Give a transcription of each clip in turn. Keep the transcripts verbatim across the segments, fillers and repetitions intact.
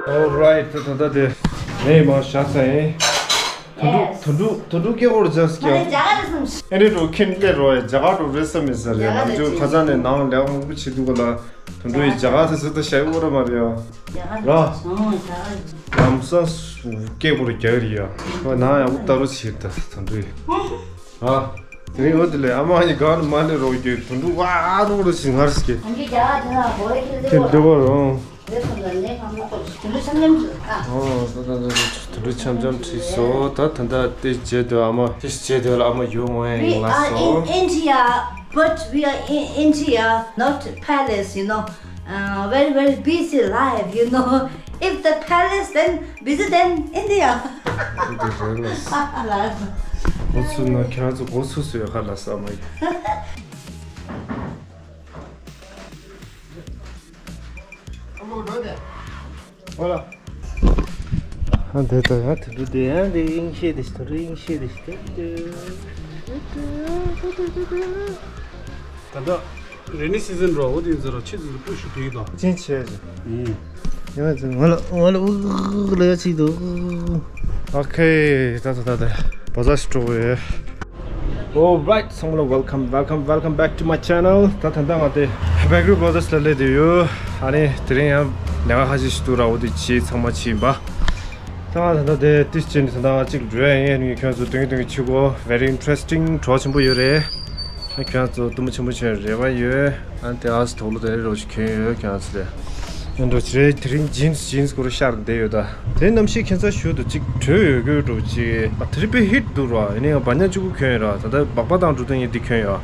Alright, ད་ད་ད་དེ་ངས་མར་བཞག་ཚར་ཡིན། དུད་འགྲོ་དུད་འགྲོ་དུད་འགྲོ་སྐད་ཧོར་རྒྱག་སྐྱ། ཨེ་རེད་འགྲོ་ཁྱིམ་སླེབས་རོགས་ཡ། རྒྱ་གར་འགྲོ་རེད་བསམ་མི་ཟེར་ཡ། ནམ་རྒྱུན་ཁ་སང་ནས་ནང་ལས་མང་པོ་བྱེད་འདུག་ག་ལ། དུད་འགྲོ་ཡི་རྒྱ་གར་ཚེ་ཚེ་ད་ཞྭ་ཡི་ཨོ་ར་མ་རེད་ཡ། ར། ལམ་སང་སྐད་ཧོར་རྒྱག་རེད་ཡ། ང་ནང་ཡག་པོ་ལྟ་རོགས་བྱེད་ད་དུད་འགྲོ་ཡི། ཨ། དེ་རིང་འོ་དེ་ལས་ཨ་མ་ཡི་གང་ནས་མ་སླེབས་རོགས་རྒྱུ་དུད་འགྲོ་ཝ་རོགས་རོགས་ཞིག་ངར་སྐད། ཁྱེད་འདྲི་བ་རོང་། ཨོ་ད་ད་ད་དུད་འགྲོ་འཆམ་འཆམ་ཁྲིད་སོ། ད་ད་ད་དེ་བྱེད་དུས་ཨ་མ་དེ་བྱེད་དུས་ཨ་མ་ཡོད་ངོ་ཡ། We ང་are in སོ། India, but we are in India, not palace, you know. Uh, very, very busy life, you know. If the palace, then busy, then India. འདི་རེད་ལ། འགོ་ཚུགས་ན་ཁྱེད་རང་ཚོ་འགོ་ཚུགས་སུ་ཡོད་ཁ་ལ་ས་མ་ཡིན། ཨ་འདི་ད་ཡང་དུད་འགྲོ་འདི་ཡང་འདི་དབྱིངས་ཤེས་འདི་དུད་འགྲོ་དབྱིངས་ཤེས་འདི་ད་ད། རེ་ནི་སི་ཛན་རོ། འོ་དེ་ཚོ་རོ་ཆེ་ཚོ་སྤུ་ཞིག་དེ་དང་། ཅིན་ཆེ་ཟེར། ཡིན། ཡང་ང་ལ་ང་ལ་ཨུ་ལ་ཡ་ཅིག་འདུག་ཨོ་ཁེ། ད་ད་ད་ད་བ་ཟ་ཞིག་འགྲོ་གི། Alright, ཚང་མ་ལ་welcome, welcome, welcome back to my channel. ད་ད་ད་ང་དེ་Bakery Brothers ལ་སླེབས་བསྡད་ཡོད། ཨ་ནི་དེ་རིང་ཡང་ལས་ཀ་ཁ་ཤས་ཤིག་འདུག་ར། འོ་དེ་ཅི་ཚང་མ་ཅི་ཡིན་པ། ད་ང་ད་ལྟ་དེ་ཏིས་ཅན་ད་ལྟ་ང་གཅིག་འགྲོ་ཡ་ཡིན། ཁྱོད་ཚོ་སྟོན་གྱི་སྟོན་གྱི་ཆུ་གོ་very interesting གྲོགས་ཆེན་པོ་ཡོད་རེད། ཁྱོད་ཚོ་སྟོན་པ་ཆེན་པོ་ཆེན་རེ་བ་ཡོད། ཨ་དེ་ཨ་སི་དོག་ལོ་དེ་རེ་རོ་ཞིག་གྱོན་ཡོད་ཁྱོད་ཚོ་དེ། ཨ་འགྲོ་ཅི་རེད། དེ་རིང་ཇིན་སི་ཇིན་སི་སྐོར་ཤར་བསྡད་ཡོད་ད། དེ་གནམ་གཤིས་ཁྱད་མཚར་ཞུ་དུ་གཅིག་བྲོས་ཡོད་གི་འགྲོ་ཅི། ཨ་དེ་རིང་དཔེ་ཧིཊ་འདུག་ར། ཡིན་ནའི་ང་བ་ཉག་གཅིག་པུ་གྱོན་ཡོད་ར། ད་ལྟ་སྦག་སྦག་དང་འགྲོ་དུས་ངས་འདི་གྱོན་ཡོད།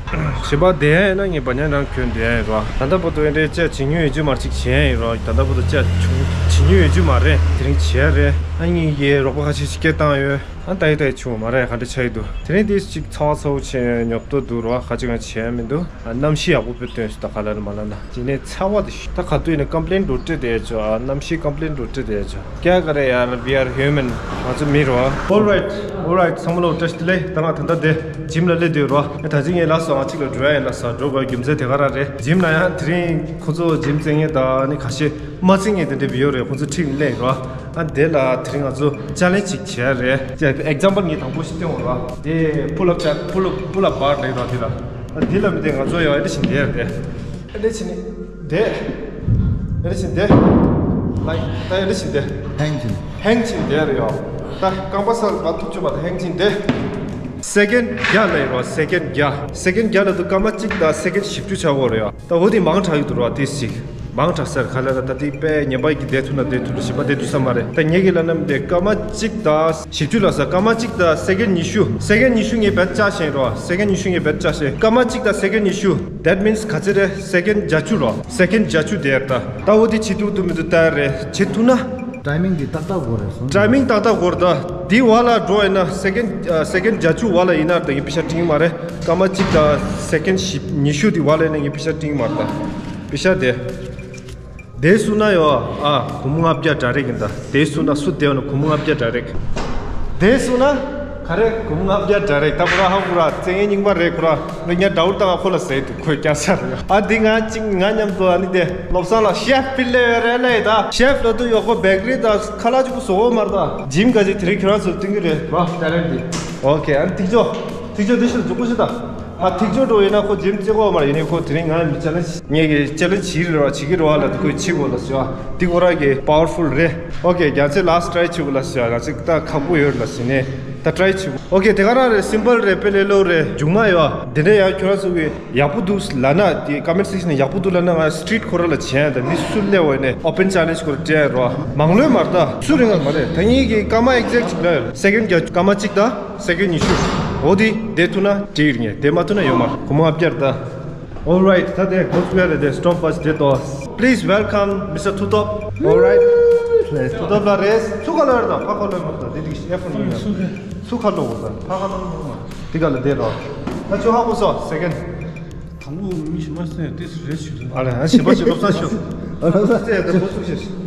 ཞིམ་པ་བསྡད་ཡ་ཡིན་ན་ངས་བ་ཉག་རང་གྱོན་བསྡད་ཡ་ཡིན་ར། ད་ལྟ་བར་དུ་ཨེ་འདྲའི་ཅ་བྱེད་མྱོང་ཡོད་རྒྱུ་མ་རེད་ཅིག་བྱེད་ཡ་ཡིན་ར། ད་ལྟ་བར་དུ་ཅ་བྱུང་བྱེད་མྱོང་ཡོད་རྒྱུ་མ་རེད། དེ་རིང་བྱེད་ཡ་རེད། ཨ་ངས་ཀྱི་རོགས་པ་ཁ་ཤས་ཤིག་སྐད་བཏང་ཡོད། ཨ་ད་ཡི་ད་ཡི་བྱུང་བ་མ་རེད། ག་འདྲ་ཆགས་ཡི་འདུག་དེ་རིང་དེ་ཅིག་ཚ་བ་ཚ་བོ་བྱས་ཉོབ་ཏོ་འདུག་ར། ཁ་ཅིག་ང་བྱེད་ཡ་མི་འདུག་ཨ་གནམ་གཤིས་ཡག་པོ་དཔེ་སྟོན་སོང་ད། ག་ལ་རེད་མ་ལ་ན་དེ་ནས་ཚ་བ་དེ་ཤི་ད་ག་དུས་ནས་ཀམ་པི་ལེན་འགྲོ་སྤྲད་དེ་ཡ་ཆོ། ཨ་གནམ་གཤིས་ཀམ་པི་ལེན་འགྲོ་སྤྲད་དེ་ཡ་ཆོ། ཀྱ་ག་རེ་ཡ་we are human ང་ཚོ་མི་རོ། Alright, alright, ཚང་མ་ལོ་བཀྲ་ཤིས་བདེ་ལེགས། ད་ང་ད་ལྟ་དེ་ཇིམ་ལ་སླེབས་དུས་རོ། ཨ་ད་ཅི་ངས་ལ་སོ་ང་གཅིག་ལ་འགྲོ་ཡ་ཡིན་ལ་ས་འགྲོ་དགོས་རྒྱུ་མཚན་དེ་ག་རང་རེད། ཇིམ་ན་ཡང་དེ་རིང་ཁོ་ཚོ་ཇིམ་རྩེ་ངེས་ད་ནི་ཁ་ཤས་མ་རྩེ་ངེས་དེ་འདྲ་བི་ཡོ་རེད། ཁོ་ཚོ་ཁྲིག་ལེན་རོ། ཨ་དེ་ལ་དེ་རིང་ང་ཚོ་ཅ་ལེན་ཅིག་བྱེད་ཡ་རེད། ཅེ་ཨེག་ཛམ་པལ་ངས་དང་པོ་ཞིག་སྟོན་འོང་ར། དེ་pull up ཅ་pull up pull up bar ལེགས་ར་དེ་ལ། ཨ་དེ་ལ་མི་དེ་ང་ཚོ་ཡང་ཨེ་འདྲ་ཞིག་དེ་ཡ་དེ། ཨེ་འདྲ་ཞིག་ནི་དེ། ཨེ་འདྲ་ཞིག་དེ། ལའིག་ད་ཨེ་འདྲ་ཞིག་དེ། ཧེང་ཅིན། ཧེང་ཅིན་དེ་རེད་ཡོ། ད་རྐང་པ་སར་བ་ཐུག་ཆོག་པ་ད་ཧེང་ཅིན་དེ། སེ་ཀེན་བརྒྱ་ལ་ཡོད་ར། སེ་ཀེན་བརྒྱ། སེ་ཀེན་བརྒྱ་ལ་དུ་སྐར་མ་གཅིག་དང་སེ་ཀེན་བཞི་བཅུ་ཆགས་ཡོད་རེད་ཡོ། ད་འོ་དེ་མང་དྲགས་ཡོད་འདུག་ར་དེ་ཞིག་མང་དྲགས་ཟེར་ག་ལ་ར། ད་དེ་དཔེ་ཉན་པ་ཡི་གི་བསྡད་ཐུབ་ན་བསྡད་ཐུབ་ལ་ཞིམ་པ་བསྡད་ཐུབ་ས་མ་རེད། ད་ངེད་ཀྱི་ལ་ནམ་དེ་སྐར་མ་གཅིག་དང་བཞི་བཅུ་ལ་ས་སྐར་མ་གཅིག་དང་སེ་ཀེན་ཉི་ཤུ། སེ་ཀེན་ཉི་ཤུ་ངས་བེད་བཅག་བཞིན་རོ། སེ་ཀེན་ཉི་ཤུ་ངས་བེད་བཅག་བཞིན། སྐར་མ་གཅིག་དང་སེ་ཀེན་ཉི་ཤུ། That means ག་ཚོད་རེད། སེ་ཀེན་བརྒྱད་ཅུ་རོ། སེ་ཀེན་བརྒྱད་ཅུ་དེར་ད། ད་འོ་དེ་བྱེད་ཐུབ་ཐུབ་མི་འདུག་ད་རེད་བྱེད་ཐུབ་ན། ཊའི་མིང་འདི་ཏག་ཏག་དགོས་རེད་སོང་། ཊའི་མིང་ཏག་ཏག་དགོས་རེད་ད། དེ་བ་ལ་འགྲོ་ཡིན་ན་སེ་ཀེན་སེ་ཀེན་བརྒྱད་ཅུ་བ་ལ་ཡིན་ན་ད་ངས་པེ་ཤ་སྤྲིང་མ་རེད། སྐར་མ་གཅིག་དང་སེ་ཀེན་བཞི་ཉི་ཤུ་དེ་བ་ལ་ཡིན་ན་ངས་པེ་ཤ་སྤྲིང་མ་རེད་ད། པེ་ཤ་དེ། དེ་སུ་ན་ཡོད་ཨ། སྒོར་མོ་ལྔ་བརྒྱ་ཌའི་རེག་ཡིན་ད། དེ་སུ་ན་སུ་དེ་ཡོད་ན་སྒོར་མོ་ལྔ་བརྒྱ་ཌའི་རེག་དེ་སུ་ན་ག་རེ་སྒོར་མོ་ལྔ་བརྒྱ་ཌའི་རེག་ད་ཁོ་ར་ཧ་གོ་ར་བཙན་ངན་རྙིང་པ་རེད་ཁོ་ར། ང་ཌའུ་ཊི་བཏང་ཁོ་ལ་ཟེར་འདུག་ཁོས་ཀྱང་ཤར་ཡོད་ཨ། འདི་ང་གཅིག་ང་མཉམ་དུ་ཨ་ནི་དེ་བློ་བཟང་ལ་ཤེཕ་ཕི་ལེ་རེ་ལེ་ད་ཤེཕ་ལ་དུ་ཡོག་པོ་བེག་རི་ད་ཁ་ལག་གཅིག་པུ་བཟོ་འོ་མར་ད་ཇིམ་ག་ཅིག་དེ་རིང་ཁྱོད་རང་ཚོ་སྟོན་གི་རེད་ར་ཊེ་ལེན་ཊི་འདི། ཨོ་ཁེ་ཨ་ནི་ཐིག་ཅོ་ཐིག་ཅོ་འདི་ཤིར་འཛུགས་པོ་ཞིག་ད། ང་ཐིག་ཅོ་འགྲོ་ཡིན་ན་ཁོ་ཇིམ་རྩེ་གོ་མར་ཡིན་ནི་ཁོ་དེ་རིང་ང་མི་ཅ་ལེན་ཇི་ངས་ཀྱི་ཅ་ལེན་ཇི་བྱེད་རེ་བ་བྱེད་ཀྱི་རེ་བ་ལ་དུ་ཁོས་བྱེད་དགོས་ལ་ཟེར་བ་འདི་ཁོ་ར་གི་པ་ཝར་ཕུལ་རེད། ཨོ་ཁེ་རྒྱ་ཚེ་ལ་སི་ཊི་ཊའི་བྱེད་དགོས་ལ་ཟེར་བ་ང་ཚོ་ད་ཁག་པོ་ཡོད་རེད་ལ་ཟེར་ནས་ད་ཊའི་བྱེད་དགོས། ཨོ་ཁེ་དེ་ག་རང་རེད། སིམ་པལ་རེད། དཔེ་ལས་སླ་པོ་རེད། མཇུག་མ་ཡོད་དེ་འདྲ་ཡང་ཁྱོད་རང་ཚོ་གི་ཡག་པོ་འདུག་ལབ་ན་དེ་ཀོ་མེན་ཊི་སེག་ཤན་ནས་ཡག་པོ་འདུག་ལབ་ན་ང་སི་ཊི་རིཊ་ཁོ་ར་ལ་བྱས་ཡ་ད་མི་སུ་སླེབས་འོ་ནས་ཨོ་པེན་ཅ་ལེན་ཇི་ཁོ་ར་སྤྲད་ཡ་རོ། མང་ལོས་མར་ད་སུ་རིང་ལ་མ་རེད། ད་ངེད་ཀྱི་སྐར་མ་ཨེག་ཛེག་ཅིག་ལ་ཡོད་སེ་ཀེན་བརྒྱད་སྐར་མ་གཅིག་ད། སེ་ཀེན་ཉི་ཤུ། འོ་དེ་དེ་ཐུག་ན་འགྲིག་ངེས་དེ་མ་ཐུག་ན་ཡོད་མ་རེད། སྒོར་མོ་ལྔ་བརྒྱ་རེད་ད། Alright ད་དེ་འགོ་ཚུགས་ཡ་རེད་དེ་སི་ཊོབ་ཝ་ཆི་དེ་ཏོ། Please welcome Mister Thutop. Alright Thutop ལ་རེད། སུ་ཁ་ལོ་རེད་ད་ཕ་ཁ་ལོ་མ་ད་དེ་དེ་ཨེ་ཕོན་ཡིན་ན་སུ་ཁ་ལོ་བ་ད་ཕ་ཁ་ལོ་མ་དེ་ག་ལ་དེ་རོ། ད་ཆོ་ཧ་གོ་སོ་སེ་ཀེན། དང་པོ་མི་ཞིག་མ་སེ་ཏིས་རེ་ཞིག་རེད། ཨ་ལེ་ཨ་ཞིམ་པ་ཞིག་བློ་བཟང་ཞུ། ཨ་བློ་བཟང་ཞུ་ཡ་ད་འགོ་ཚུགས་ཞེས།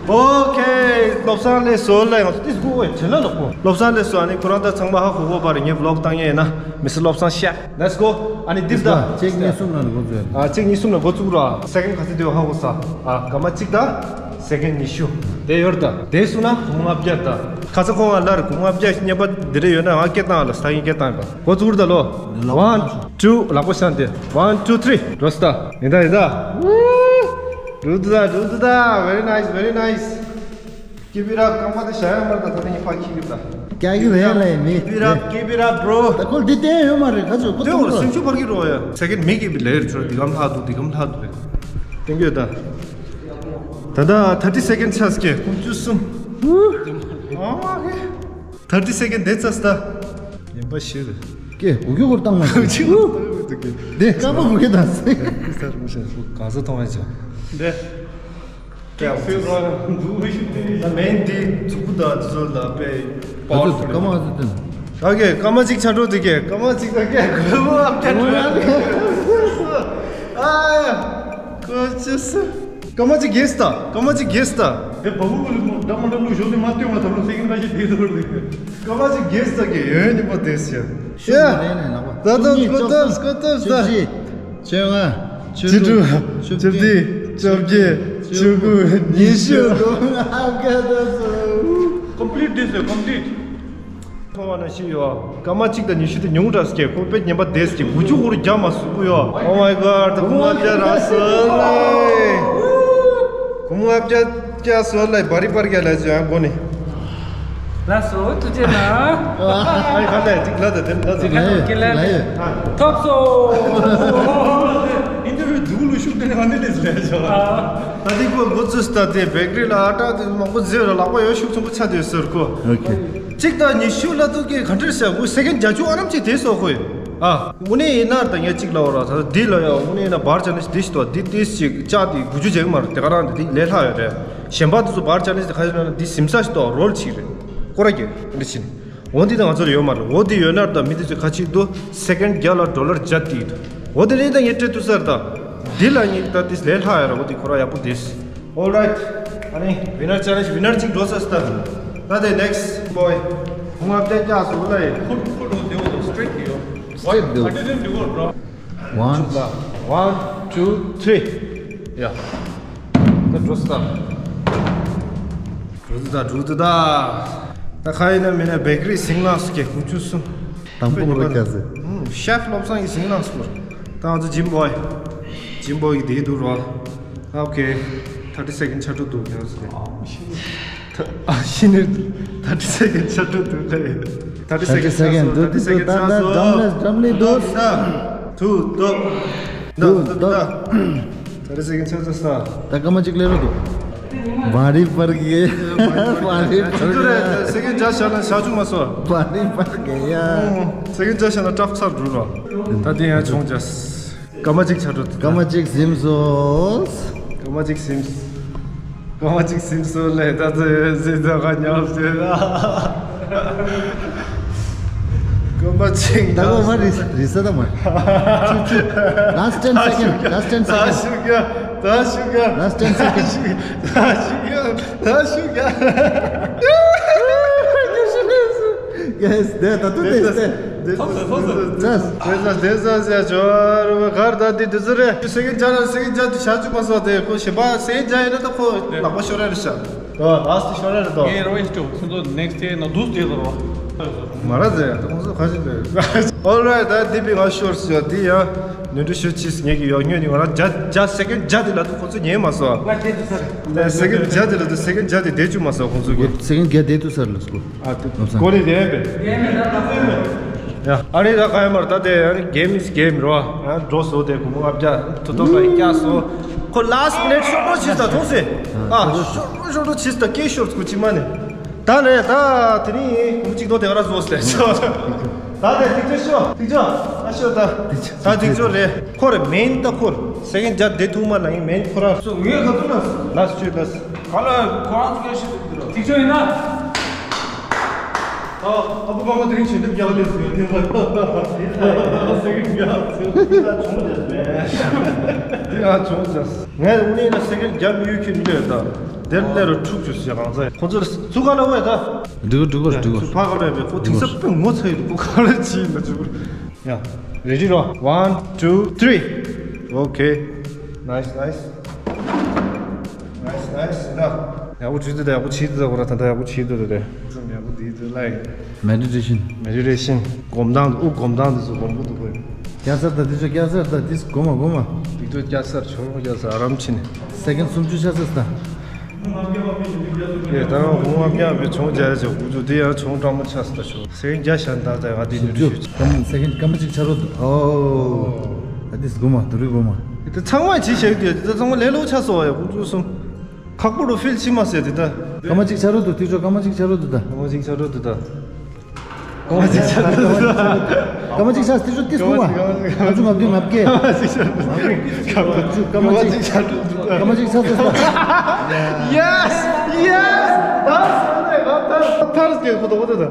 ཨོ་ཁེ། བློ་བཟང་ལས་སོ་ལ་ཡང་ཏིས་གོ་ཨེ་བྱེད་ལ་ལོག་གོ། བློ་བཟང་ལས་སོ་ཨ་ནི་ཁོ་རང་ད་ཚང་མ་ཧ་གོ་གོ་པ་རེད། ངས་བློག་བཏང་ཡས་ན་མི་སི་བློ་བཟང་ཤ། Let's go. ཨ་ནི་ཏིས་ད། གཅིག་གཉིས་གསུམ་ལ་འགོ་འཛུགས་ཡ། ཨ་གཅིག་གཉིས་གསུམ་ལ་འགོ་བཙུགས་ར། སེ་ཀེན་ག་ཚོད་དེ་ཧ་གོ་ས། ཨ་སྐར་མ་གཅིག་ད། སེ་ཀེན་ཉི་ཤུ། དེ་ཡོད་ད། དེ་སུ་ན་གུང་ལྔ་བརྒྱ་ད། ཁ་ས་ཁོང་ང་ལར་གུང་ལྔ་བརྒྱ་བརྙན་པ་འདི་རེ་ཡོད་ན་ང་སྐད་བཏང་ལ་ས་ཡིན་སྐད་བཏང་པ། འགོ་བཙུགས་ད་ལོ། One two ལག་པ་བཤང་སྟེ། One two three འགྲོ་སྟ། ཡིན་ད་ཡིན་ད། འགྲོ་འདུག་ད་འགྲོ་འདུག་ད། Very nice, very nice. Keep it up. རྐང་པ་དེ་བཞག་ཡ་མར་ད་ད་ནི་ཕ་ཁྱི་གི་ད། རྒྱག་གི་རེད་ལ་ཡིན་མི། Keep it up, keep it up, bro. ད་ཁོ་འདི་བསྟན་ཡོད་མ་རེད་ཁ་ཆུ་ཁོ་དེ་འོ་ཐུག་སེམས་ཤུགས་འཕར་གི་རོ་ཡ། ས་ཀེན་མི་གི་བི་ལེ་ར་ཆོ་འདི་གམ་ལྷག་འདུག་འདི་གམ་ལྷག་འདུག་རེད། ཐེང་ཡོད་ད། ད་ད་thirty second ཆགས་ཀྱི་ཁོང་བཅུ་གསུམ། ཨ་མ་གི། Thirty second དེ་ཚ་སྟ། ཡིན་པ་ཤེས་རེད། ཀྱེ་གུ་གུ་ཧོར་བཏང་མ་ཤེས། དེ་ཀ་མ་གུ་གུ་དང་སེ། གང་ས་མཐོང་ཡ་ཆ། འདི། ཀྱེ་ཧོར་ད་མེན་དེ་ཚུགས་པོ་དང་ཚོ་ལ་པའི་པའོ་ཧྥུལ། ཀ་མ་ཨ་ཙི་ཏན། ད་ཀྱེ་ཀ་མ་གཅིག་ཆ་འགྲོ་དེ་ཀྱེ་ཀ་མ་གཅིག་ད་ཀྱེ་གུ་མོ་ཨ་ཀྱེ་འགྲོ། ཨ་ཀོ་ཅི་སི། ཀ་མ་ཅིག་གེས་ད། ཀ་མ་ཅིག་གེས་ད། དེ་བ་བུ་གུ་ལུ་འདྲ་མ་འདྲ་ལུ་ཞོ་དེ་མ་སྟོན་མ་ཐབ་ལུ་སེ་གིན་ད་ཅི་དེ་ཟེར་བར་འདུག་ཀ་མ་ཅིག་གེས་ད་གི་ཡོན་ནི་པ་དེས་ཡ། ཤུ་ཡ། རེ་ནས་ལག་པ། ད་ད་སྐོ་ཐབས་སྐོ་ཐབས་ད། བཅུ་བཞི། བཅོ་ལྔ། བཅུ་དྲུག་བཅུ་བདུན། བཅོ་བརྒྱད། བཅུ་དགུ། ཉི་ཤུ། Complete this, complete. ཁོ་བ་ན་ཤི་ཡོ། ཀ་མ་གཅིག་དང་ཉི་ཤུ་དེ་ཉུང་དྲགས་ཀྱི་ཁོ་པེ་ཉན་པ་དེས་ཀྱི་དགུ་བཅུ་འུར་རྒྱ་མ་སུ་གུ་ཡོ། Oh my god. ད་གུང་ལྔ་བརྒྱ་རག་སོང་ལེ། གུང་ལྔ་བརྒྱ་བརྒྱ་སོང་ལེ། བ་རི་པར་རྒྱ་ལ་ཅི་ཡང་གོ་ནི། ལ་སོ་ཐུགས་རྗེ་ན། ཨ་ཁ་ལེ་ཅིག་ལ་ད་དེ་ལ་ད། ཅིག་ལ་ཡོད་ཅིག་ལ་ཡོད། ཐོབ་སོ། ཨིན་ཊར་བིའུ་འདུག་ལུ་ཤུགས་དེ་ནས་ང་འདི་ལས་ལས་བྱ་བ། ད་དེ་ཁོ་འགོ་ཚུགས་ད་དེ་བེག་རི་ལ་ཨ་ཏྲ་དེ་མང་པོ་བཟོས་ར་ལག་པ་ཡོ་ཤུགས་ཆེན་པོ་ཆ་དེ་ཟེར་ཁོ། Okay. གཅིག་དང་ཉི་ཤུ་ལ་ཐུག་གི་ག་འདྲ་ཟེར་དགོས། སེ་ཀེན་བརྒྱད་ཅུ་ཨ་རམ་ཅིག་དེ་སོགས་ཁོས། ཨ། དངོས་གནས་ཡིན་ན་ད་ངས་གཅིག་ལབ་ར་ད་འདི་ལ་ཡང་དངོས་གནས་ཡིན་ན་བར་ཅ་ནི་འདི་ཞིག་ཏོ་འདི་ཏིས་ཅིག་ལྕགས་འདི་དགུ་བཅུ་བྱེད་ཀྱི་མ་རེད། དེ་ག་རང་འདི་ལས་སླ་ཡོད་རེད། གཞན་པ་དེ་ཚོ་བར་ཅ་ནི་ཁ་ཤས་ན་འདི་སིམ་ས་ཞིག་ཏོ་རོལ་ཅིག་རེད། ཀོ་ར་གི་འདི་ཕྱིན། འོ་འདི་ད་ང་ཚོར་ཡོད་མ་རེད། འོ་འདི་ཡོད་ན་ད་མི་འདི་ཚོས་ཁ་ཅིག་ཏུ་སེ་ཀེན་བརྒྱ་ལ་ཌོ་ལར་བརྒྱ་སྟེར་གི་འདུག་འོ་འདི་ནི་ད་ངས་སྤྲད་ཐུབ་ས་རེད་ད། འདི་ལ་ངས་ད་འདི་ལས་སླ་ཡོད་རེད། འོ་འདི་ཁོ་ར་ཡག་པོ་འདི། Alright. ཨ་ནི་winner challenge winner གཅིག་འགྲོ་ས་སྟ། ད་དེ་next boy. ཁོང་ང་བལྟས་ཀྱག་སོ་ལ་ཡི། Put, put on the other, straight here. Straight, dude. What? I didn't do it, bro. One. One, two, three. Yeah. ད་འགྲོ་སྟ། འགྲོ་དུ་ད་འགྲོ་དུ་ད། ད་ཁ་ཡིན་ན་མིན་ན་བེག་རི་ཟིང་ལངས་སུ་སྐྱེ་ཁུ་ཆུ་སུ། དང་པོ་རུ་སྐྱ་ཟེ། ཤེཕ་བློ་བཟང་གི་ཟིང་ལངས་སུ། ད་ང་ཚོ་ཇིམ་བོའི། ཇིམ་བོའི་གི་དེ་འདུག་རོ། Okay. Thirty second ཆ་འགྲོ་འདུག་ཡང་ཟེར། ཨ་ཤི་ནི། Thirty second ཆ་འགྲོ་འདུག་ལེ། Thirty second འདུག་འདུག་ད་ད་འགྲམ་ལས་འགྲམ་ལས་འདུག་ད་ད་ད་ད། Thirty second ཆ་འགྲོ་ས། ད་སྐར་མ་གཅིག་ལས་རོ་འདུག་བ་རི་པར་གི། བ་རི་པར་གི། སེ་ཀེན་བརྒྱ་བཞག་ན་བཞག་བཅུག་མ་སོང་། བ་རི་པར་གི་ཡ། སེ་ཀེན་བརྒྱ་བཞག་ན་སྐྲག་ཚར་འགྲོ་རོ། ད་དེ་ཡང་བྱུང་བྱས། སྐར་མ་གཅིག་ཆ་འགྲོ། སྐར་མ་གཅིག་ཟིན་སོང་། སྐར་མ་གཅིག་ཟིན། སྐར་མ་གཅིག་ཟིན་སོང་ལས་ད་ཚོད་ཟིན་ད་ག་ཉམས་ཟིན། སྐར་མ་གཅིག་ད་གོ་མ་རི་རི་ས་ད་མ། ཆུ་ཆུ། Last ten second. Last ten ད་second. ཤུགས་རྒྱག་ད་ཤུགས་རྒྱག Last ten second. ད་ཤུགས་རྒྱག་ད་ཤུགས་རྒྱག Yes, there, ད་དུ་དེ་དེ། ཐོབ་ཟེར་ཐོབ་ཟེར། ཅེས། དེ་ས་དེ་ས་ཟེར་ཇོར་གར་ད་དེ་དེ་ཟེར་རེད། སེ་ཀེན་བརྒྱ་ན་སེ་ཀེན་བརྒྱ་དེ་བཞག་བཅུག་མ་སོང་། དེ་ཁོ་ཞེ་པ་སེ་ཀེན་བརྒྱ་ཡིན་ན་ད་ཁོ་ལག་པ་ཤོར་རེད་ཤག་ཨ་ལཱསི་ཤོར་རེད་དོ། ངའི་རོ་ཡིན་ཤོག་ཁོང་ཚོ་ནེགསི་ཌེ་ན་དུས་དེ་ལ་རོ། མ་ར་ཟེར་ཡ་ད་ཁོང་ཚོ་ཁ་ཤས་ཟེར། Alright. ད་དེ་པི་ང་ཤོར་སོང་། དེ་ཡ་ནུས་འདྲི་ཤོད་ཅིས་ངེད་ཀྱི་ཡོ་ཉོས་ནི་ང་རང་བརྒྱ་བརྒྱ་སེ་ཀེན་བརྒྱ་དེ་ལ་དུ་ཁོང་ཚོ་ཉན་མ་སོང་། ང་དེ་དུ་ས་རེད། སེ་ཀེན་བརྒྱ་དེ་ལ་དུ་སེ་ཀེན་བརྒྱ་དེ་བསྡད་བཅུག་མ་སོང་ཁོང་ཚོ་གི། སེ་ཀེན་བརྒྱ་བསྡད་དུ་ས་རེད་ལ་སྐོར། ཨ་དེ་ལོབ་སང་གོ་ནི་དེ་ཡིན་པས། ཡ་ཨ་ནི་ད་ག་ཡ་མར་ད་དེ་ཨ་ནི་game is game རོ། ཡང་འགྲོ་སོ་དེ་གོ་མོ་ཨ་བརྒྱ་ཐུ་ཐོ་ལ་ཡིན་སྐྱ་སོ། ཁོ་ལཱསི་མི་ནེཊ་ཤོར་ཤོར་ཆིས་ད་ཐོང་སེ། ཨ་ཤོར་ཤོར་ཤོར་ཆིས་ད་སྐྱེ་ཤོར་ཚུ་ཅི་མ་ནི། ད་ལས་ད་དེ་ནི་གོ་མོ་གཅིག་ཐོ་དེ་ག་ར་བཟོ་སེ་ཤོ། ད་དེ་ཐིག་ཆོ་ཤོ་ཐིག་ཆོ་ཨ་ཤོ་ད་ད་ཐིག་ཆོ་རེད། ཁོ་རེ་མེན་ད་ཁོ་རེ་སེ་ཀེན་བརྒྱ་དེ་ཐུག་མ་ལ་ཡིན་མེན་ཁོ་ར། སོ་ངས་ག་ཐུག་ན་ལཱསི་ཆོས་ལཱསི། ག་ལ་ཁོ་རང་ཚོ་སྐད་ཤེས་ཐུབ་ཀྱི་རེད། ཐིག་ཆོ་ཡིན་ན། ཨ་ཨ་ཕོ་ཁ་མ་དེ་རིང་ཞལ་འདེབས་རྒྱག་ལས་ཟེར་ཡོད་དེ་ལ་ད་ད་ད་ད་ད་སེ་ཀེན་རྒྱག་ཟེར་ད་བྱུང་རེད་མེད། དེ་ཡང་བྱུང་ཟེར། ངས་དངོས་གནས་ན་སེ་ཀེན་རྒྱབ་ཡོད་ཁྱོད་འདི་ད་དེར་སླེབས་རུ་འཁྲུག་བཅུག་ཟེར་གང་ཚེ་ཁོ་ཚོར་ཚུགས་ག་ལ་བས་ད། འགྲིག་གོ་འགྲིག་གོ་འགྲིག་གོ། ཚུགས་ཕ་ག་ལ་བས་ཁོ་དེང་སང་དཔེ་ངོ་ཚ་ཡོད་ཁོ་ག་ལ་བྱིས་ན་འགྲིག་གོ། ཡ། Ready རོ། One, two, three. Okay. Nice, nice. Nice, nice. ཡག་པོ་བྱེད་འདུག་ད་ཡག་པོ་བྱེད་འདུག་ད་ཁོ་ར་ད་ད་ཡག་པོ་བྱེད་འདུག་ད་དེ། ཡག་པོ་བྱེད་འདུག་ལ། Meditation. Meditation. སྒོམ་སྟངས་འདུག་དབུགས་སྒོམ་སྟངས་འདི་ཚོ་སྒོམ་དགོས་འདུག་གོ། རྒྱག་ཚར་ད་འདི་ཚོ་རྒྱག་ཚར་ད་འདི་སྒོམ་མ་སྒོམ་མ། འདི་ཚོ་རྒྱག་ཚར་ཆོག་རྒྱག་ཚར་ཨ་རམ་ཕྱིན། སེ་ཀེན་སུམ་ཅུ་ཆགས་ཚར་ད། ཡེ་ད་རང་ཧོང་ཨ་མྱང་བའི་ཆུང་བྱས་ཆོག་དགུ་ཚོ་འདི་ཡང་ཆུང་སྤྲང་མོ་ཆགས་ད་ཆོག་སེ་ཀེན་བརྒྱ་ཤར་ད་ད་ང་འདི་འདི་ཚོ་ཤོད། སེ་ཀེན་སྐར་མ་གཅིག་ཆགས་རོགས་འདུག་ཨོ། ད་འདི་སྒོམ་མ་དུ་རུས་སྒོམ་མ། འདི་ཚང་མ་ཅི་བྱེད་འདི་ཚང་མ་ལས་སླ་པོ་ཆགས་སོང་ཡ་དགུ་ཚོ་གསུམ། ཁག་པོ་རུ་ཕིལ་ཕྱིན་མ་ཟེར་དེ་ད། སྐར་མ་གཅིག་ཆགས་རོགས་འདུག་དེ་ཚོ་སྐར་མ་གཅིག་ཆགས་རོགས་འདུག་ད། སྐར་མ་གཅིག་ཆགས་རོགས་འདུག་ད། སྐར་མ་གཅིག་ཆགས་རོགས་འདུག་ད། སྐར་མ་གཅིག་ཆགས་དེ་ཚོ་ཏིས་གོ་མ། ང་ཚོ་ང་བདུན་ང་བརྒྱད། སྐར་མ་གཅིག་ཆགས་རོགས་འདུག་ད། སྐར་མ་གཅིག་ཆགས་རོགས་འདུག་ད། Yes, yes. ད་ཐར་སྐད་ཁོ་ཐོག་ཁོ་ཐོག་ད།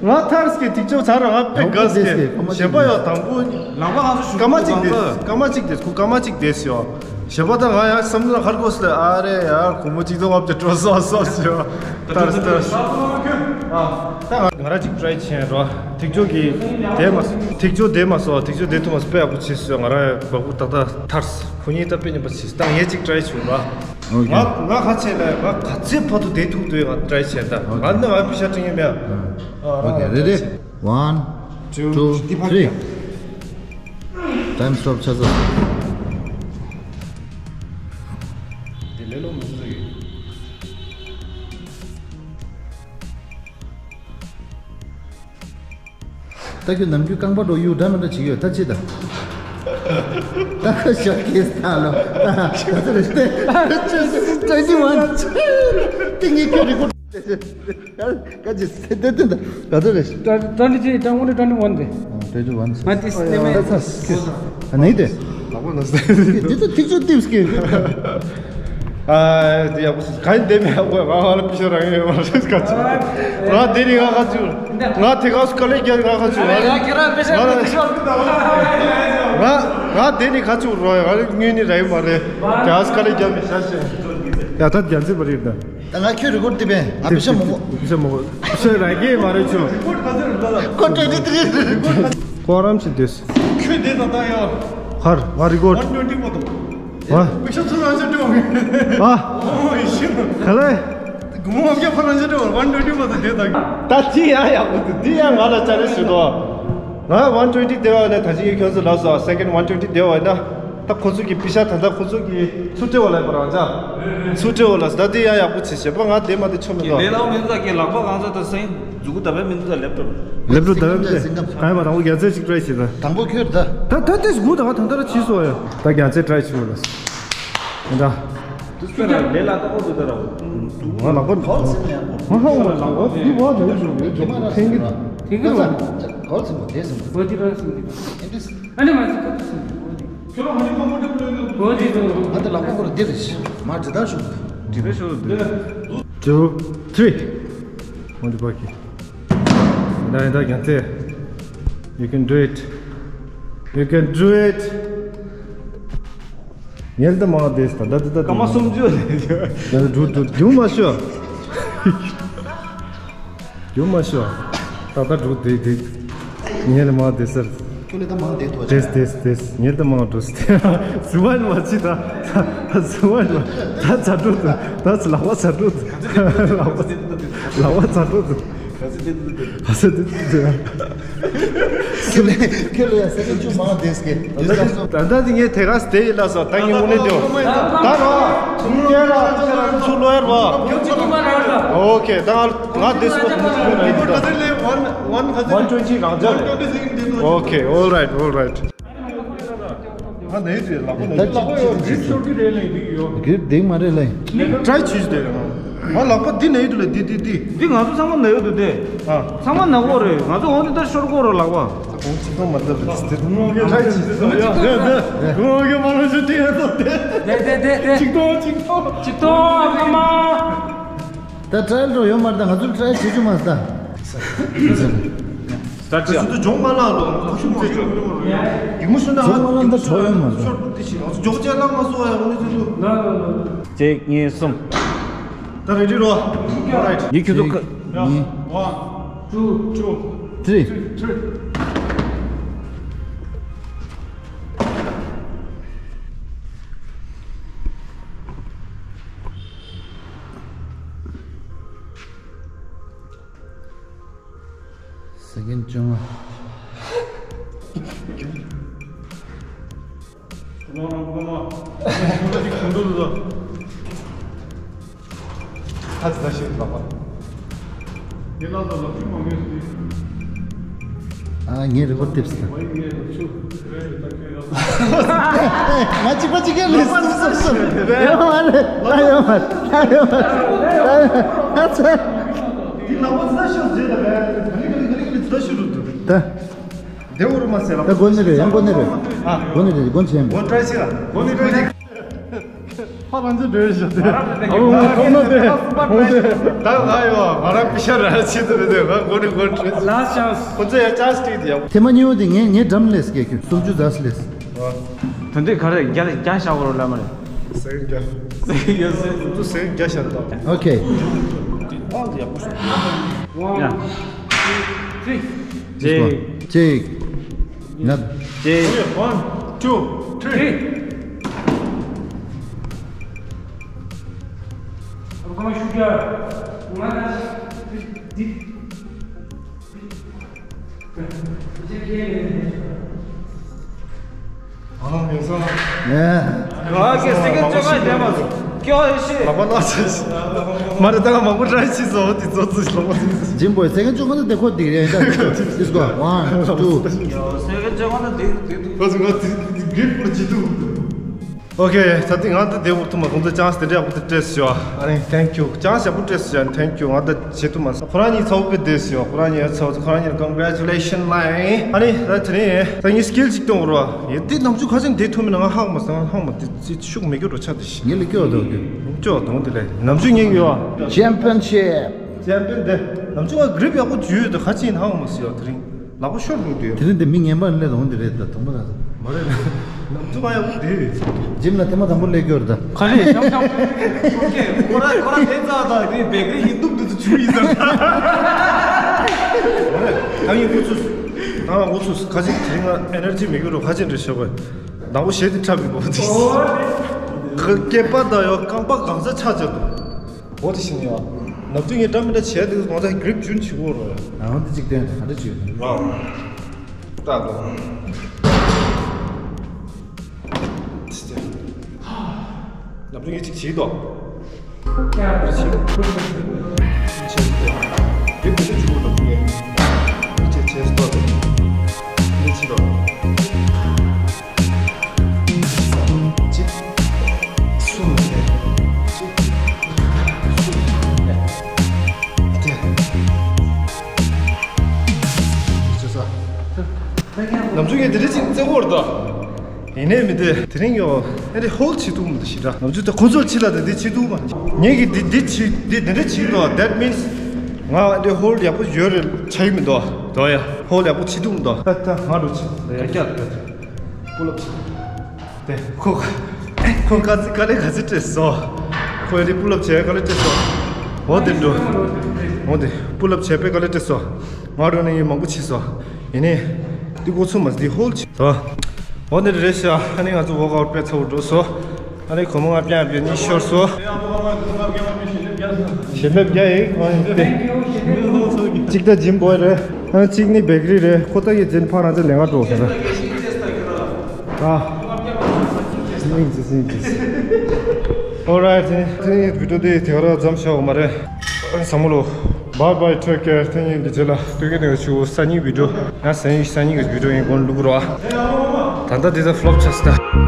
ང་ཐར་སྐད་ཐིག་ཆོག་ཚར་ར་ང་དཔེ་དགའ་སྐད་གཞན་པ་ཡོད་དང་པོ། ལག་པ་ང་ཚོ་ཞུ་སྐར་མ་གཅིག་དེ་སྐར་མ་གཅིག་དེ་ཁོ་སྐར་མ་གཅིག་དེ་ཡོད། གཞན་པ་ད་ང་ཡང་བསམ་བློ་ཧར་གོ་སི་ལ་ཨ་རེ་ཡ་སྒོར་མོ་གཅིག་སྟོང་ལྔ་བརྒྱ་སྤྲོད་སོང་སོང་ཞེས་པ། ལྟར་ལྟར། ཨ་ད་ང་རང་གཅིག་ཊི་རའི་བྱས་རོ། ཐིག་ཆོག་གི་དེ་མ་ཐིག་ཆོག་དེ་མ་སོ་ཐིག་ཆོག་དེ་ཐུ་མ་སོ་དཔེ་ཡག་པོ་བྱས་སོང་ང་རང་བ་སྤུ་ཏག་ཏག་ཐར་སོང་ཁོ་གཉིས་ད་དཔེ་ཉམས་པ་བྱས་སོང་ད་ངས་གཅིག་ཊི་རའི་བྱས་རོ། ང་ང་ཁ་ཆེ་ལ་ང་ག་ཚད་བར་དུ་དེ་ཐུག་དུས་ང་ཊི་རའི་བྱས་ད་ང་ནི་ང་པི་ཤ་ཀྲིང་ཡིན་མེད། ཨོ་ཁེ། རེ་རེ། One, two, three. Time stop ཆ་ཚང་། དེ་ལས་ལོ་མི་འདུག་ཡོད། ད་ཁྱོད་ནམ་རྒྱུན་རྐང་པ་འགྲོ་ཡུ་འདྲ་མི་འདྲ་བྱེད་ཀྱི་ཡོད་ད་ཅི་ད། ད་ཤོག་གེ་སྟ་ལོ། ད་ད་ཚོད་རེད། twenty one. ཏིང་ངེ་ཁྱོད་རི་ཀོ། ག་ཅི་སེ་དེ་དེ་འདྲ་ག་ཚོད་རེད། Twenty three, only twenty one དེ། Twenty one. ང་དེ་སེ་ནས་མེད། ཨ་ནི་དེ། ལག་པ་ན་སེ། འདི་ཚོ་ཐིག་ཚོད་ཏིབ་སྐྱེ། ཨ་དེ་ཡག་པོ་ག་ཡིན་དེ་མེད་ཡག་པོ་ང་ང་ལ་པི་ཤ་རང་ཡོད་མ་རེད་ག་ཚོད། ང་དེ་ནི་ང་ག་ཚོད། ང་དེ་ག་སུ་ག་ལེ་རྒྱ་ང་ག་ཚོད་ང་ལ། ང་ང་དེ་ནི་ག་ཚོད་རོ་ང་ལ་དངོས་ནི་ར་ཡོད་མ་རེད། རྒྱ་སུ་ག་ལེ་རྒྱ་མི་ཤ་ཤེ། ཡ་ད་རྒྱ་མཚན་པ་རེད་ད། ད་ང་ཁྱོད་རི་ཀོཌ་དེ་བས་ང་པི་ཤ་མོ་གོ། པི་ཤ་མོ་གོ། པི་ཤ་ར་གེ་མ་རེད་ཆུ། ཁོ་ཊོན་ཊི་ཐི་རི་རི་ཀོཌ། ཁོ་རམ་ཞིག་དེས། ཁྱོད་དེ་ད་ད་ཡ། ཧར་ང་རི་ཀོཌ། One twenty མ་གཏོགས། ཨ། པི་ཤ་ཚུར་རང་ཤ་ཏོ། ཨ། ཨོ་ཡི་ཤི། ག་ལེ། གུང་ཨ་བརྒྱ་ཕ་རང་ཤ་ཏོ་one twenty མ་གཏོགས་དེ་ད། ད་ཅི་ཡ་ཡ་གོ་ཏི་ཡ་ང་ལ་ཅ་རེ་ཞུ་དོ། ང་one twenty དེ་བ་ནས་ད་ཅི་ཡི་ཁྱོད་ཚོ་ལ་སོ་སེ་ཀེན་one twenty དེ་བ་ན། ད་ཁོ་ཚོ་གི་པི་ཤ་ད་ད་ཁོ་ཚོ་གི་ཚུར་སྤྲད་བ་ལ་པ་རང་ཅག་ཚུར་སྤྲད་བ་ལ་ད་དེ་ཡང་ཡག་པོ་བྱེད་ཤེས་པ་ང་དེ་མ་དེ་ཆོ་མི་འདུག་ལས་ལའོ་མི་འདུག་གི་ལག་པ་གང་ཚ་ད་སེང་མཛུ་གུ་ད་བས་མི་འདུག་ད་ལེབ་ཊོབ། ལེབ་ཊོབ་ད་བས་མི་འདུག་གང་ཡིན་པ་དང་པོ་རྒྱ་ཚད་ཅིག་ཊི་རའི་བྱེད་ད། དང་པོ་ཁྱོད་ད། ད་ད་དེ་སྒུག་ད་ང་ད་ད་ར་བྱེད་སོ་ཡ། ད་རྒྱ་ཚད་ཊི་རའི་བྱེད་མོ་ལ། ད། དུས་ཚོད་ལ་ལས་ལ་ད་ཨོ་དུ་ད་ར་འོ། ང་ལག་པ་ང་ཧ་ལག་པ་འདི་བ་ད་ཡོད་ཞུ་ཡོད་ཇོ་ཐེང་གི། ཐེང་གི་ར། གོ་ལ་ཚིམ་པོ་དེ་ཚིམ་པོ། ཨ་ནི་མ་ཚིག་ཁ་ཐུག་སོང་། ཁྱོད་རང་ཧ་ཅང་ཁ་མོ་འདྲ་པོ་ལོས་འདུག་ཨོ་དེ་ཚོ། ང་ད་ལག་པ་ཁོ་ར་འདི་རེད། མ་འདི་ལྟར་ཞུ། འདི་ལྟར་ཞུ། Two, three. ཨོ་འདི་པ་ཀི། ཡིན་ད་ཡིན་ད་རྒྱ་མཚན། You can do it. You can do it. ཉལ་ད་མ་བསྡད་ད་ད་ད་ད། སྐར་མ་སུམ་ཅུ་ལས། ད་ད་འགྲོ་འགྲོ་རྒྱུ་མ་ཤོ། རྒྱུ་མ་ཤོ། ད་ད་འགྲོ་དེ་དེ། ཉལ་མ་བསྡད་ཟེར། ཁྱོད་ལས་ད་མང་བསྡད་དོ། དེས་དེས་དེས་ཉལ་ད་མང་འགྲོ་ཟེར། ཟི་བ་ནི་མ་ཅི་ད། ད་ཟི་བ་ནི་མ་ད་ཚ་འགྲོ་ད། ད་ཚ་ལག་པ་ཚ་འགྲོ་ད། ལག་པ་ཚ་འགྲོ་ད། ག་ཚོད་དེ་དུ་དེ། ག་ཚོད་དེ་དུ་དེ། ཁྱོད་ལ་ཁྱོད་ལ་ཡ་སེ་ཀེན་ཅུང་མང་དེས་ཀྱི། ད་ལྟ་དེ་ངས་དེ་ག་སྟེ་ཡིན་ལ་སོ་ད་ངས་དངོས་གནས་དེའོ། ད་རོ། ངས་ར་ཚུར་ལོ་ཡར་བ། ཨོ་ཁེ་ད་ང་དེ་སོ། One twenty རང་འཇགས། Okay, all right, all right. ང་ནའི་དུས་ལག་པ་ནའི་དུས་ལག་པ་ཡོད་འདི་ཤོར་གི་རེད་ལེ་འདི་ཡོད། གིར་ལྡིང་མ་རེད་ལེ། ཊི་རའི་བྱེད་ཤི་དེ་རེད་ང་། ང་ལག་པ་འདི་ནའི་དུས་ལེ་འདི་འདི་འདི། འདི་ང་ཚོ་ཚང་མ་ན་ཡོད་འདུག་དེ། ཨ། ཚང་མ་ན་གོ་རེད་ང་ཚོ་འོང་དུས་ད་ཤོར་གོ་རེད་ལག་པ། ཁོང་ཚིག་ཐོག་མ་བཏབ་རེད་དེ་ཊི་རའི་བྱེད་ཤི་དེ། ཡ་ཡ་ཡ་ཁོང་གི་མ་ལོ་ཤི་དེ་ཡ་ཏོ་དེ། དེ་དེ་དེ་དེ། ཅིག་ཏོ་ཅིག་ཏོ། ཅིག་ཏོ་ཨ་མ། ད་ཊི་རའི་འགྲོ་ཡོད་མ་རེད་ད་ང་ཚོ་ཊི་རའི་བྱེད་རྒྱུ་མ་རེད་ད། སྟར་ཅི། སུ་དུ་ཇོང་མ་ལ་ལོ། ཁོ་ཤུ་མ་ཇོ། ཡིག་མུ་ཤུ་ན་ཇོང་མ་ལ་འདི་ཇོ་ཡོད་མ་ལ། ཤོར་དུ་ཤི་ཇོ་ཅེ་ལ་མ་སོ་ཡ་འོ་ནི་ཅི་དུ། གཅིག་གཉིས་གསུམ། ད་རེ་ཌི་རོ། Alright. ཡིག་ཁྱོད་ཚོ་ཁ། གཉིས། One, two, two, three. Three. ཟེར་མཁན་བཅོ་ལྔ། ཨ་ངའི་རི་པོར་ཊི་ཊིབ་སི་དང་། ང་གཅིག་པ་གཅིག་རྐྱང་ལས་སུ་སུ་སུ། ཡོད་མ་རེད། ད་ཡོད་མ་རེད། ད་ཡོད་མ་རེད། ད་ཡོད་མ་རེད། ད་ཡོད་མ་རེད། ད། དེ་འུ་རུ་མ་ཟེར་ལ། ད་དགོན་ནི་རེད། ཡང་དགོན་ནི་རེད། ཨ། དགོན་ནི་རེད། དགོན་ཆེན་པོ། དགོན་བཀྲ་ཤིས་ལ། དགོན་ནི་རེད། ཕ་རང་ཚོ་འདྲ་ཞིག་དེ། ཨ་ཁོང་ཚོ་དེ། ཁོང་ཚོ། ད་ང་ཡོད། ང་རང་པི་ཤ་ར་ཆེད་དུ་རེད། ང་དགོན་ནི་དགོན་བཀྲ་ཤིས། ལཱ་སི་ཊི་ཆན་སི། ཁོང་ཚོ་ཡང་ཆན་སི་སྤྲད་དེ་ཡང་། ཐེངས་མ་གཉིས་པ་དེ་ངས་ངས་འགྲམ་ལས་སྐད་ཁྱོད་སུམ་ཅུ་རྩ་སུ་ལས། ད་འདི་ག་རེ་རྒྱ་རྒྱ་བཞག་པ་རོ་ལ་མ་རེད། ཟེར་རྒྱ། ཟེར་རྒྱ་ཟེར། ཁོང་ཚོ་ཟེར་རྒྱ་བཞག་ད། ཨོ་ཁེ། ཡ། This one. གཅིག་གཅིག་ང་། གཅིག One, two, three. ཨ་ཡིན་ས། ཨ་ཀེ་སེ་ཀེན་ཌི་བཅོ་ལྔ་བསྡད་མ་སོང་། ཀྱོ་ཨེ་ཤི། ལག་པ་ལག་ཆ་ཞིག་མ་རེད། ད་ང་མང་པོ་ཊི་རའི་བྱས་སོང་། དེ་ཚོ་ཚོ་ཞིག་ལོག་པ་ཚོ། ཇིམ་བོ་ཡི་སེ་ཀེན་ཌི་བཅོ་ལྔ་དེ་ཁོ་དེ་རེད། ད་དེ་ཚོ་ཚོ་ཡིས་གོ་ཝན་ཊུ། ཀྱོ་སེ་ཀེན་ཌི་བཅོ་ལྔ་དེ་དེ་དེ། ཁོ་ཚོ་ང་དེ་དེ་གི་པུར་ཇི་ཏུ། ཨོ་ཁེ། ད་ཐེངས་ང་ད་དེ་འུ་ཐུག་མ། ཁོང་ཚོ་ཆན་སི་དེ་འདྲ་ཡག་པོ་དེ་སྤྲད་སོང་། ཨ་ནི་ཐེང་ཀྱུ། ཆན་སི་ཡག་པོ་སྤྲད་སོང་། ཨ་ནི་ཐེང་ཀྱུ། ང་ད་བྱེད་ཐུབ་མ་སོང་། ཁོ་རང་གཉིས་ཚ་བོ་གི་བསྡད་སོང་། ཁོ་རང་གཉིས་ཚ་བོ། ཁོ་རང་གཉིས་ཀོན་གྷི་རེ་ཅུ་ལེ་ཤན་ལབ་ཡིན། ཨ་ནི་ད་དེ་ནས་ད་ངས་སི་ཀིལ་ཅིག་སྟོན་དགོས་རེད་པ། ཡེ་འདི་ནམ་རྒྱུན་ཁ་ཅིག་འདི་ཐུབ་མིན་ན། ང་ཧ་གོ་མ་སོང་། ཧ་གོ་མ། དེ་ཅི་ཤུགས་མེད་རྒྱུ་འགྲོ་ཆགས་དེ་ཤི། ངས་ལ་སྐྱོ་འདུག་གི། སྐྱོ་འདུག་དེ་ལས་ནམ་རྒྱུན་ངས་ཡོད་པ། ཆེམ་པི་ཡན་ཤིབ། ཆེམ་པི་ཡན་དེ་ནམ་རྒྱུན་ང་གི་རིབ་ཡག་པོ་བྱུས་ཡོད་དེ། ཁ་ཅིག་ཡིན་ཧ་གོ་མ་སོང་། ཡ་དེ་རིང་ལག་པ་ཤོར་འགྲོ་དུས། དེ་རིང་དེ་མི་ངན་པ་སླེབས་འོང་དེ་རེད། ད་དུང་པ་ད། མ་རེད། ནམ་རྒྱུན་ང་ཡག་པོ་དེ། ཇིམ་ལ་ཐེངས་མ་དང་པོ་སླེབས་རྒྱུ་རེད་ད། ག་རེ་ཤམ་ཤམ། ཨོ་ཁེ། ཁོ་ར་ཁོ་ར་དེ་ཙག་ད་དེ་བེག་རི་ཡིན་དུམ་དུ་ཚུར་ཡིན་ཟེར། མ་རེད། ད་ཡིན་འུ་ཚོ། ད་འུ་ཚོ་ཁ་ཅིག་དེ་རིང་ང་ཨེ་ནར་ཇི་མེད་རྒྱུ་རོ། ཁ་ཅིག་འདྲ་ཤོར་བས། ནག་པོ་ཞེ་དེ་འཁྲབ་པའི་བོ་དེ། སྐེད་པ་དང་ཡོ་རྐང་པ་གང་ས་ཆ་ཆ་འདུག་འོ་དེ་བཞིན་ཡོད། ནམ་རྒྱུན་ངས་འདྲ་མི་འདྲ་བྱས་དུས་ང་ཚོ་གི་རིབ་རྒྱུན་བྱེད་དགོས་རེད། ཨ་འོ་འདི་གཅིག་བསྟན་ག་འདྲ་བྱེད། རང་། ལྟ་དགོས། ནམ་རྒྱུན་ངས་གཅིག་བྱེད་དོ། རིབ་རྒྱུན་བྱེད་དགོས་རེད། ངས་རིབ་རྒྱུན་བྱེད་དགོས་རེད། ངས་བྱེད་བྱེད་སྟོ། ངས་བྱེད་དོ། གཅིག་གསུམ་རེད། གཅིག་གསུམ་རེད། ནམ་རྒྱུན་ངས་དེ་འདྲ་ཅིག་བརྩེ་བོར་དང་། ཡིན་ནའི་མི་དེ་དེ་རིང་ཡོ། ཨེ་འདྲ་ཧོལ་བྱེད་ཐུབ་མི་འདུག་ཞེ་དྲག་ནམ་རྒྱུན་དེ་ཁོ་ཚོར་ཕྱི་ལ་དེ་འདི་བྱེད་ཐུབ་མ། ངས་ཀྱི་འདི་འདི་བྱེད་འདི་འདི་འདྲ་བྱེད་དོ། That means ང་ཨེ་འདྲ་ཧོལ་ཡག་པོ་ཡོད་རེད་ཆགས་ཀྱི་མི་འདུག་དོ་ཡ། ཧོལ་ཡག་པོ་བྱེད་ཐུབ་མི་འདུག་ད་ད་ང་རུ་ཆེ། ད་ཡ་ཀྱ་ད། པུལ་ཨབ་བྱེད། དེ་ཁོ་ཁོ་ག་ཚི་ག་ལེ་ག་ཚི་སྤྲད་སོ། ཁོ་ཡ་དེ་པུལ་ཨབ་བྱས་ག་ལེ་སྤྲད་སོ། འོ་དེ་འགྲོ། འོ་དེ་པུལ་ཨབ་བྱས་པས་ག་ལེ་སྤྲད་སོ། ང་རང་ནས་ཡིན་མང་པོ་བྱས་སོ། ཡིན་ནའི། འདི་ཁོ་ཚོ་མ་འདི་ཧོལ་བྱས་སོ། འོ་དེ་རེད་ཤག་ཨ་ནི་ང་ཚོ་ཝོག་ཨའུཊ་དཔེ་ཚ་བོ་འགྲོ་སོ། ཨ་ནི་ཁོ་མོ་ང་པྱང་པྱང་གཉིས་ཤོར་སོ། ཞེ་མེབ་རྒྱ་ཡིག་ཨ་ནི་དེ། གཅིག་ད་ཇིམ་བོའི་རེད། ཨ་གཅིག་ནི་བེག་རི་རེད། ཁོ་ད་ཡི་ཇིན་ཕ་རང་ཚོ་ལས་ཀ་འགྲོ་ཟེར། ཨ། སྙིང་རྗེ་སྙིང་རྗེ། Alright, ཐེངས་ཐེངས་བི་ཌིའོ་དེ་དེ་ག་རང་མཚམས་བཞག་མ་རེད། བསམ་བློ། Bye bye, take care. ཐེངས་གཉིས་འདི་རྗེས་ལ་སྟོན་གྱི་འདུག་ཞུ། སང་ཉིན་བི་ཌིའོ། ཡང་སང་ཉིན་སང་ཉིན་གྱི་བི་ཌིའོ་ཡིན་དགོངས་བླུག་རོགས། ད་ལྟ་འདི་ད་ཕློབ་ཆགས་སོང་ད།